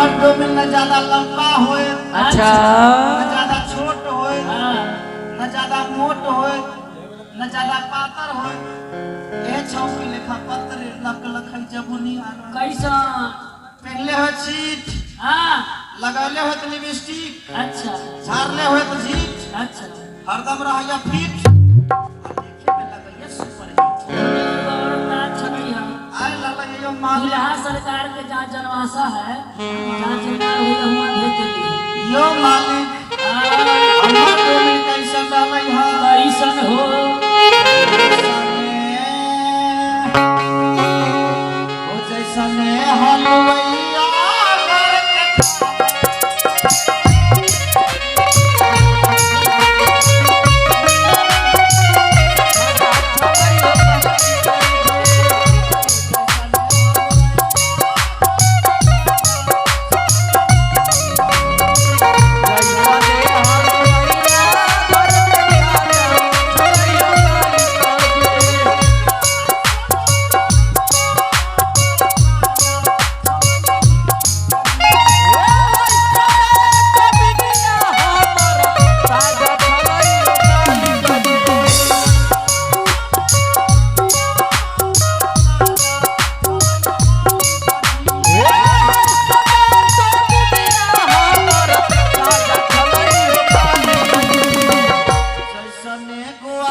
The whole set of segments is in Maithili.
हमर डोमिन न ज्यादा लंबा होए, अच्छा, न ज्यादा छोट होए, हाँ। न ज्यादा मोट होए, न ज्यादा पातर होए। ए छौकी लेखा पत्र लक लखै जबुनी आर कैसन पहनले हो छीट, हाँ, लगौले हो त लिपस्टिक, अच्छा, झाड़ले हो त झीट, अच्छा, हरदम रहैया फिट आ देखे में लगैया सुपर हिट। और ना छठी हम आय ललैया मालिक। दुल्हा सरकार के जहाँ जनवासा है, जहाँ जनवार हुआ हुआ भेज देली। यो मालिक, हाँ, हमर डोमिन कैसन रहलै हँ? कैसन हो? ओ जैसने हलवैया घर के जैसने गोआ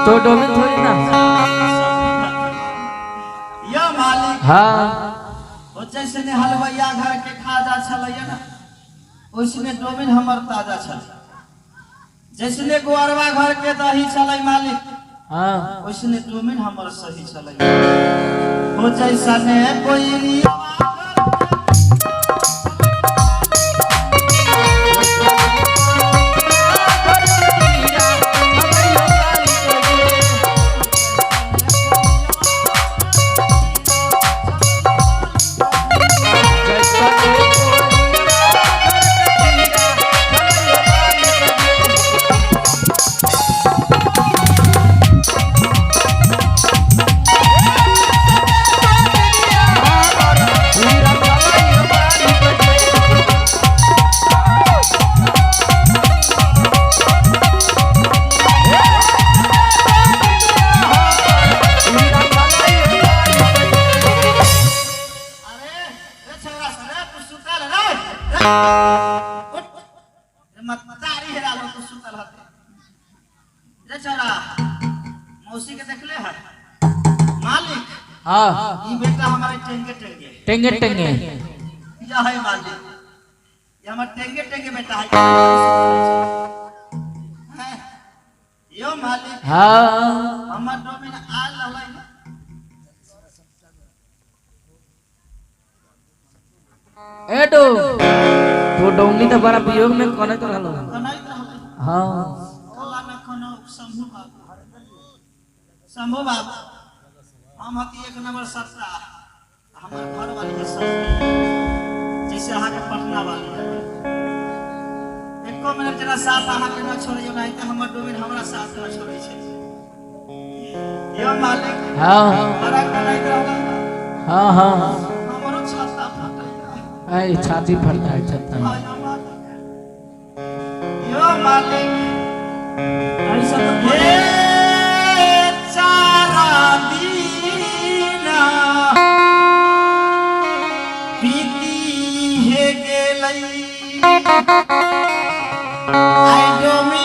तो डोमिन थोड़ी ना। यो मालिक, हाँ, ओ जैसने हलवैया घर के खाजा छलैया ना, ओइसने डोमिन हमर ताजा छल। जैसने गोअरवा घर के दही छलै मालिक, हाँ, ओइसने डोमिन हमर सही छलै। ओ जैसने कोइरी अरे रे छौरा सन रे, तू सुतल रे रे, उठ रे, मतारी हेरा लो, तू सुतल हते रे छौरा। मौसी के देखले है मालिक? हाँ, ई बेटा हमारे टेंगे टेंगे टेंगे टेंगे या है मालिक, ये हमार टेंगे टेंगे बेटा है। हैं? यो मालिक, हाँ, हमर डोमिन आयल रहलै ने। ए डो तो डोमनी तो बड़ा वियोग में कोने तो रहलो। कनैत रहलै। हाँ, ओला में कोनो शंभू बाबू, शंभू बाबू, हम हती एक नंबर सत्ता, हमर घर वाली है सस्ता, जैसे अहाँके पटना वाली है। एको मिनट जरा साथ अहाँके न छोड़ियो, नहीं तऽ हमर डोमिन हमरा साथ न छोड़ै छै। यो मालिक, हाँ, बड़ा कनैत रहलै। हाँ हाँ, हमरो छाता फटैया। ऐ छाती फटता है छाता। आयो मालिक, यो मालिक, ऐसा तो हे चारा दीना बीती हे गेलै, आइ डोमिन